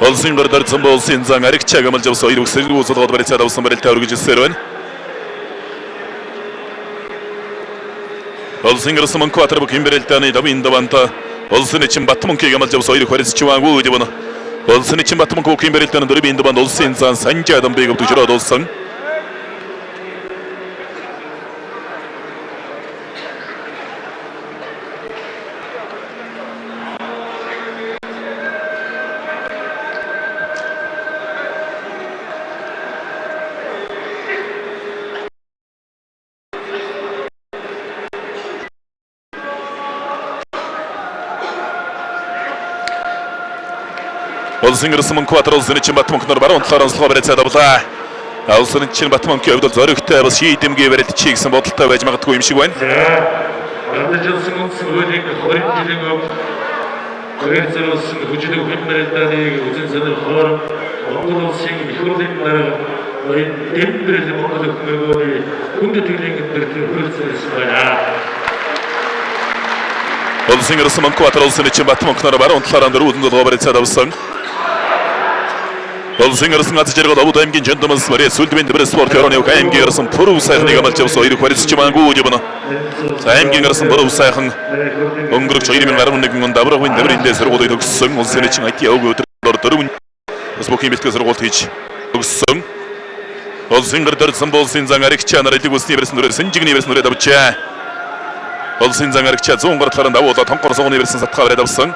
Улсын гар дорцсон улсын зан аригчаа гамалж авсан хоёр үсэрэг үзүүлгод барилцаад авсан барилтаа өргөж ирсээр байна. Улсын гарсан мөнх Баатар бүх химбэрэлтаны давын даванта улсын чин Батмөнхийг амлаж авсан хоёр хорис чиваагүй гэж байна. Улсын чин Батмөнх химбэрэлтаны дөрвийн даванд улсын зан Санжаа дамбыг өвдөжрөөд улсан. Улсын гарсан мөнх Баатар улсын чин Батмөнх нар баруун талаар онцлогоо барилцаад авлаа. Улсын чин Батмөнхийн хувьд бол зоригтой бас шийдэмгий барилдчихъя гэсэн бодолтой байж магадгүй юм шиг байна. Андажуулсан үндсэн хуулийг 20 жилийн өмнө зориулсан хүчлэг хэмбэрэлтаныг үзэн сонирхоор Монгол улсын их хурлын дарга ноён Дэмбэрэл Монгол өхмөгөөний хүнд итгэлийн бэртэл хүрэлцэн байна. Улсын гарсан мөнх Баатар улсын чин Батмөнх нар баруун талаар дөрвөн долгоо барилцаад авсан. Улсын гарсан аз жаргал Овд аймгийн Чондомс Мария Сүлдмэн Дэбэр спорт орны аймгийн гарсан Пүрв сайхныг амлаж авсан хоёр барилцч мангүү гэж байна. За аймгийн гарсан Пүрв сайхан өнгөрөх 2011 онд Аврагын Дэбэр эндээ сургуулийг төгссөн. Улсын чин IT овг өдрөөр дөрвөн бас бүхийн бэлтгэл сургуульд хийж төгссөн. Улсын гар дөрсөн улсын зан аригчаа нар элэг үсний барьсан нүрээ сэнжигний барьсан нүрээ давчаа. Улсын зан аригчаа 100 гар талаар давуулаа тонхор сугны барьсан сатгаа бариад авсан.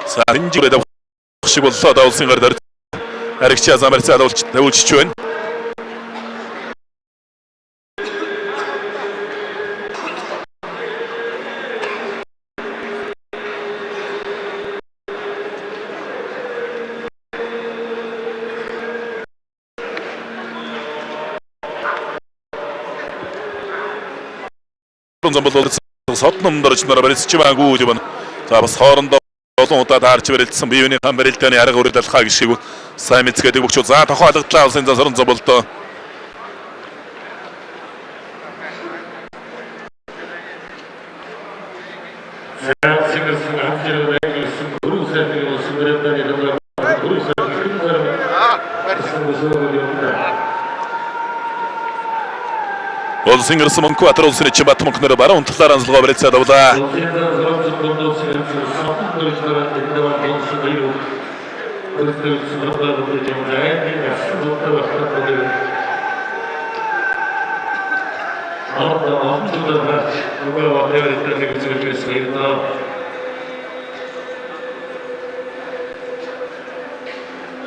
За сэнжиг давх шиг боллоо да улсын гар дөрсөн. Аригчаа зан барьцаа давуулч давуулчих байна. Зам бол содном дорж нараа барилцж байгаагүй гэж байна. За бас хоорондоо олон удаа таарч барилцсан бие биенийхээ барилдааны арга хүрэл алхаа гэх шиг сайн мэдсгээд өгч. За тохоо алгадлаа улсын зан сорон зам болдоо. Улсын гарсан Мөнх Баатар улсын чин Батмөнх нэр баруун талаар онцлогоо барилцаад авлаа.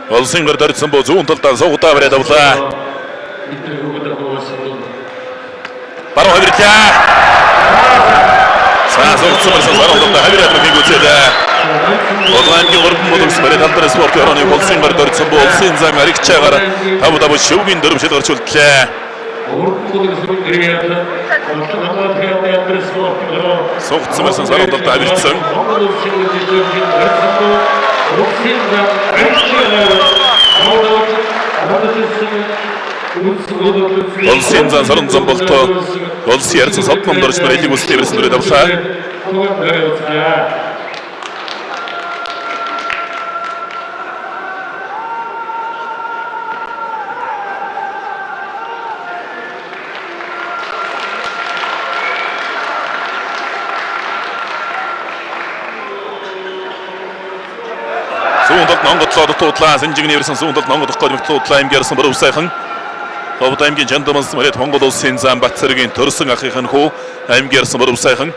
Улсын гар дөрсөн бо зүүн талдаа суугдаа бариад авлаа. Баруун хавирлаа. За суугдсан барьсан баруун талдаа хавираад мөхийг үзээлээ. Улаангийн 3 бүлэгс бариад алдар спорт орооны улсын гар дөрсөн бо улсын зан аригчаагаар 5-5 шөвгийн дөрөв шил гарч үлдлээ. Суугдсан барьсан баруун талдаа хавирдсан. Улсын зан сорон зам болтоо улсын ярьсан содном дорж нар элэг үстэй барьсан дүрээ давлаа. Зүүн талд нонгодлоо дутуудлаа. Сэнжигний барьсан зүүн талд нонгодох гэж дутуудлаа. Аймгийн ярьсан Бүрөв сайхан. Овд аймгийн Чондомс Мариад Монгол улсын зам Батцэргийн төрсөн ахын хүү аймгийн ярьсан Бүрөв сайхан.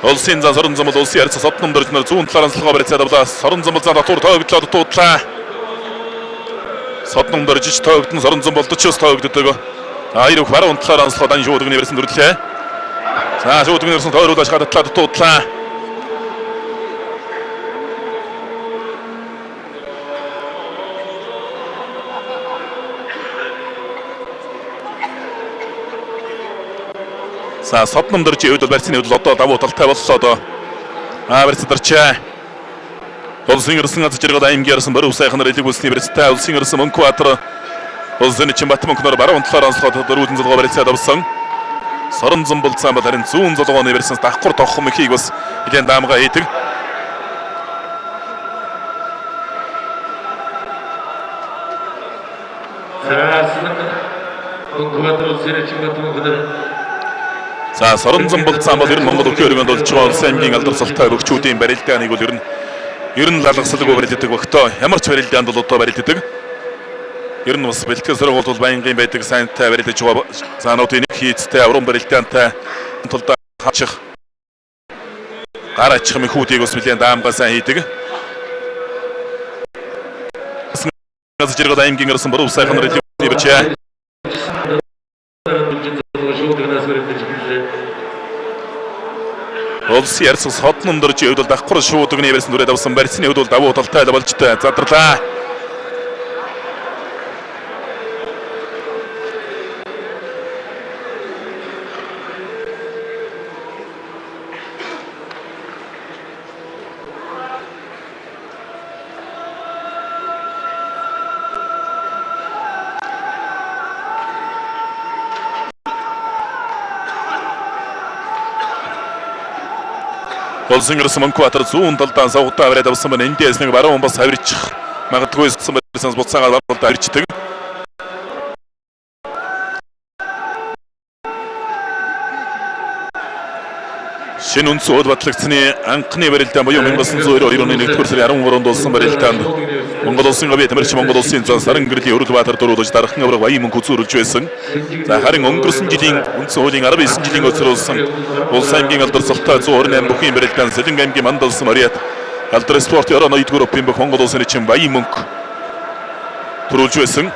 Улсын зан сорон замбал улсын ярьсан содном дөрж нар зүүн талаар онцлогоо барьцаад авлаа. Сорон замбал зан татвар тоогдлоо дутуудлаа. Содном дөржиж тоогдсон сорон зам болдож бас тоогддог. Хоёр бүх баруун талаар онцлогоо дан шуудагны барьсан дүрлээ. За шуудагны барьсан тойруулж хадатлаа дутуудлаа. За содном дөржийн хувьд бол барьцны хувьд одоо давуу талтай боллоо доо. Барьц дарчаа. Улсын ерсэн аз жаргал аймгийн ерсэн Боров сайхнаар элэг үсний барьцтай улсын ерсэн Мөнх Баатар улсын чин Батмөнх нар баруун талаар онцлогоо дөрвөн золгоо барьцаад авсан. Соронзон болцсон бол харин зүүн золгооны барьсан давхар тоххом ихийг бас нэлээд даамгаа хийдэг. За Соронзон болцсон бол ер нь Монгол өвхийн өргөнд болж байгаа улсын аймгийн алдар султай бөхчүүдийн барилдааныг бол ер нь лалгасалгүй барилдадаг бөхтөө. Ямар ч барилдаанд бол одоо барилдадаг. Ер нь бас бэлтгэл сургууль бол байнгын байдаг сайнтай барилдаж байгаа заануудын нэг хийцтэй уран барилдаантай тулдаа хачих гар ачих мэхүүдийг бас нэлээд даамгаа сайн хийдэг. Зэрэг аймгийн гарсан буруу сайхан религ бичээ. Улсын ярьсан содон өндөрж хувьд бол давхар шуудагны барьсан дүрээд авсан барьсны хувьд бол давуу талтай болж задарлаа. Улсын ерсэн Мөнхбаатар зүүн талдаа савгтаа аваад авсан байна. Эндээс нэг баруун бас авирчих магадгүй байсан буцаагаар баруун талдаа авирчдаг. Шинэ үндсэн хууль батлагдсаны анхны барилдаан буюу 1992 оны 1-р сарын 13-нд болсон барилдаанд Монгол улсын говийн тамирч Монгол улсын зан саран гэрлийн Өрөлбаатар дөрүүлж дарахын авраг Баян мөнх үзүүрүүлж байсан. За харин өнгөрсөн жилийн үндсэн хуулийн 19 жилийн өцрүүлсэн улс аймгийн алдар султай 128 бүхийн барилдаан Сэлэнг аймгийн Мандалсан Мариат алдар спорт орон 2 группийн бүх Монгол улсын чин Баян мөнх төрүүлж байсан.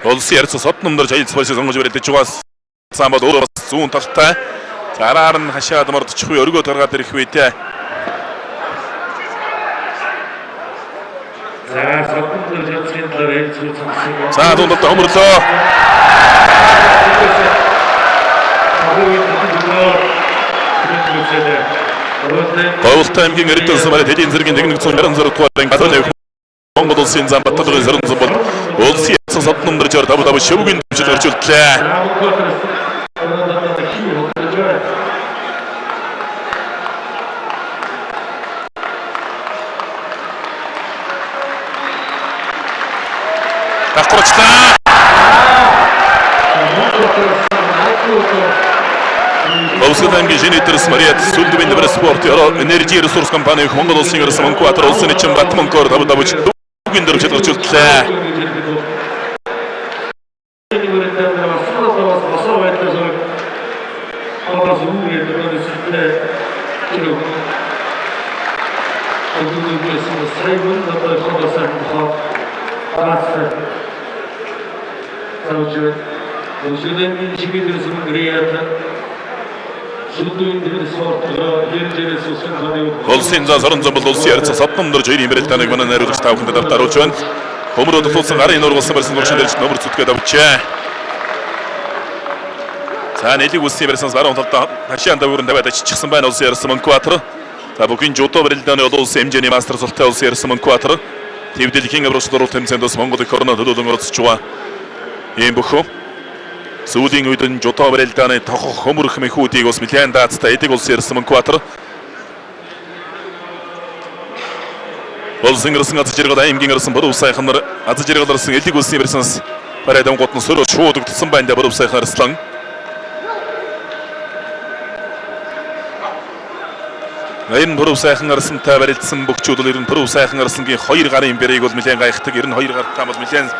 Улсын ярьсан сод номдор жаил спорт сонгож барилдаж байгаа. Самбал өөрөө бас зүүн талтай. Зараар нь хашаад мордчих үе өргөө гаргаад ирэх үедээ. За зүүн талтай хөмөрлөө. Говьлтай аймгийн Эрдэнэ март эдийн зэргийн 166 дугаар газар тавих Монгол улсын зам Баталгын сорон бол улсын сод номдор жор 5-5 шөвгийн төвшил гарч үлдлээ. Давхарчлаа. Улсын аймгийн шинэ эдэрс Мариат сүлдвэн дэвэр спорт энержи ресурс компани Монгол улсын ерсэн Мөнхбаатар улсын чин Батмөнхөөр 5-5 шөвгийн төвшил гарч үлдлээ. Улсын зан сорон зам бол улсын ярилцсан содон дөрж хоёрын барилдааныг манай найруулагч та бүхэнд давтааруулж байна. Хөмрөө тулсан гарын нургуулсан барьсан дуршин дэрж нөмөр зүтгээд авчээ. За нэлэг үлсийн барьсан баруун талдаа хашаан давгүрэн тавиад аччихсан байна улсын ярилцсан Мөнхбаатар. За бүхэн жудо барилдааны олон улсын хэмжээний мастер султай улсын ярилцсан Мөнхбаатар. Төв дэлхийн аврагч дөрвөн тэмцээнд бас Монгол эх орноо төлөөлөн оролцож байгаа. Ийм бүхэн сүүлийн үед нь жудо барилдааны тохох хөмөрх мэхүүдийг бас нэлээд даацтай эдэг улсын ярилцсан Мөнхбаатар. Улсын ирсэн аз жаргал аймгийн ирсэн буруу сайхан нар аз жаргал ирсэн элэг улсын барьсанс барай давгууд нь сөрөө шууд өгдсөн байна да буруу сайхан арслан. Энэ буруу сайхан арсантай барилдсан бөхчүүд бол ер нь буруу сайхан арсангийн хоёр гарын бэрийг бол нэлээд гайхдаг. Ер нь хоёр гартаа бол нэлээд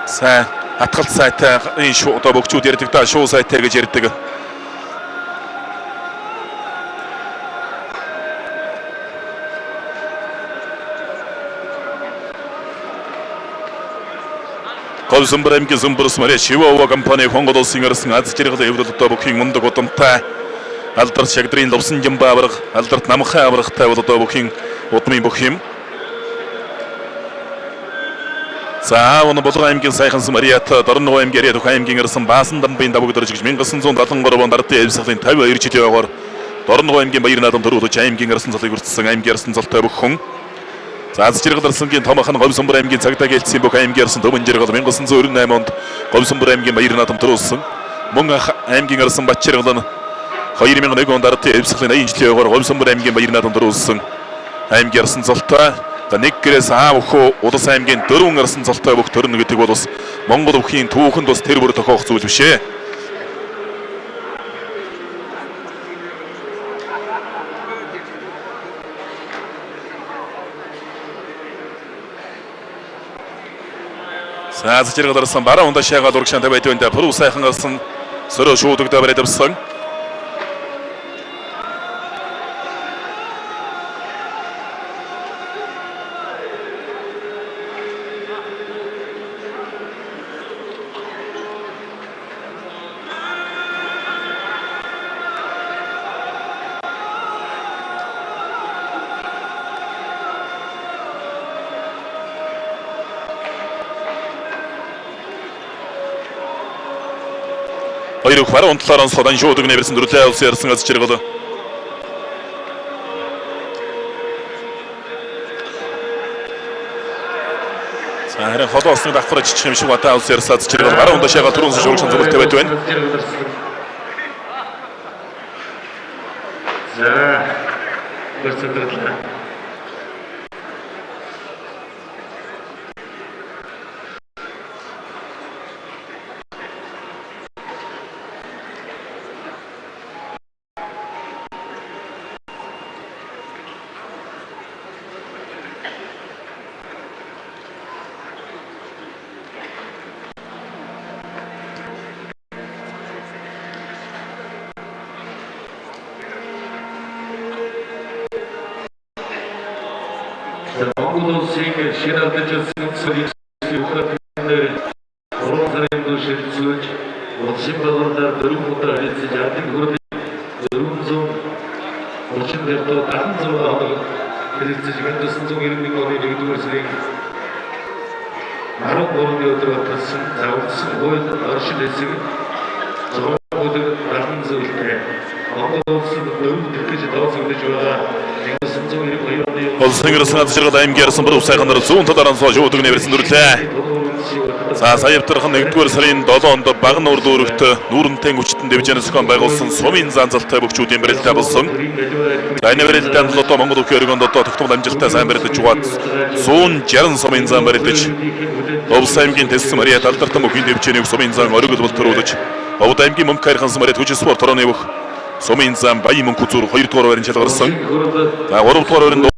сайн хатгалт сайтай энэ шуу одоо бөхчүүд ярьдаг да шуу сайтай гэж ярьдаг. Говьсүмбэр аймгийн Сүмбэрс Мария Шивова компани Монгол улсын ирсэн аз жаргал эврэл одоо бүхийн мундаг удамтай алдарт шагдрын лувсан жимба авраг алдарт намхай аврагтай бол одоо бүхийн Удмын бүх юм. За аав нь Булган аймгийн Сайхансан Мариат, Дорногов аймгийн Ариад аймгийн ирсэн Баасан дамбын давг дөрж гэж 1973 онд ардын авьсгалын 52 жилийн ойгоор Дорногов аймгийн Баяр наадам төрүүлж аймгийн арсан цолыг хүртсэн аймгийн арсан цолтой бүх хүн. За аз жаргал арсангийн том ах нь Говьсомбор аймгийн цагдаа гэлцсэн бүх аймгийн арсан Төмөн жаргал 1998 онд Говьсомбор аймгийн Баяр наадам төрүүлсэн. Мөн ах аймгийн арсан Бат жаргал нь 2001 онд ардын авьсгалын 80 жилийн ойгоор Говьсомбор аймгийн Баяр наадам төрүүлсэн аймгийн арсан цолтой. За нэг гэрээс аав өхөө Улас аймгийн 4 арсан цолтой бүх төрнө гэдэг бол бас Монгол өвхийн түүхэнд бас тэр бүр тохиох зүйл биш ээ. За зэжиргэл арсан баруун ундаа шаагаад урагшаан тавиад байна. Пүрв сайхан арсан сөрөө шуудагдаа бариад авсан. Хоёр өх баруун талаар онцлоод шуудаг нэрсэн төрлөө улсын ярсан аз жаргал. За харин холоо осны давхар жижиг юм шиг бата улсын ярсан аз жаргал баруун ундаа шаагаад түрүүн шуурган зүгт тавиад байна. За барьцаалаа. Монгол улсын шинэ алдаржуулсан үхэлтээр 3 сарын дүү шилжүүлж улсын байгууллагаар 4 удаа харилцаж ардын хурлын 431 доо 76 хоног харилцаж 1991 оны 1-р сарын 13-ны өдөр баталсан за үндсэн хууль оршин хэсэг 6 бүлэг 70 зүйлтэй Монгол улсын 4 тэгж тооцогдож байгаа 1992 оны Улсын ерсэн аз жаргал аймгийн арсан бүрв сайхан нар зүүн талаар онцлоо шуудаг нэрсэн төрлөө. За сая явтрах нь 1-р сарын 7-нд Баган нуур дүүрэгт нүүрэнтэй хүчтэн дэвжээний зохион байгуулсан сумын заанзалтай бөхчүүдийн барилдаа болсон. За энэ барилдаанд л одоо Монгол өвхийн өргөнд одоо тогтмол амжилттай сайн барилдаж угаад 160 сумын зан барилдаж Овс аймгийн Тэссэн Мария талдартан бүхийн дэвжээний сумын зан оргил бол төрүүлж Овд аймгийн Мөнх хайрхан Мария Түж спорт орооны бүх сумын зан баян мөнх үзүүр 2 дугаар байранд шалгарсан. За 3 дугаар байранд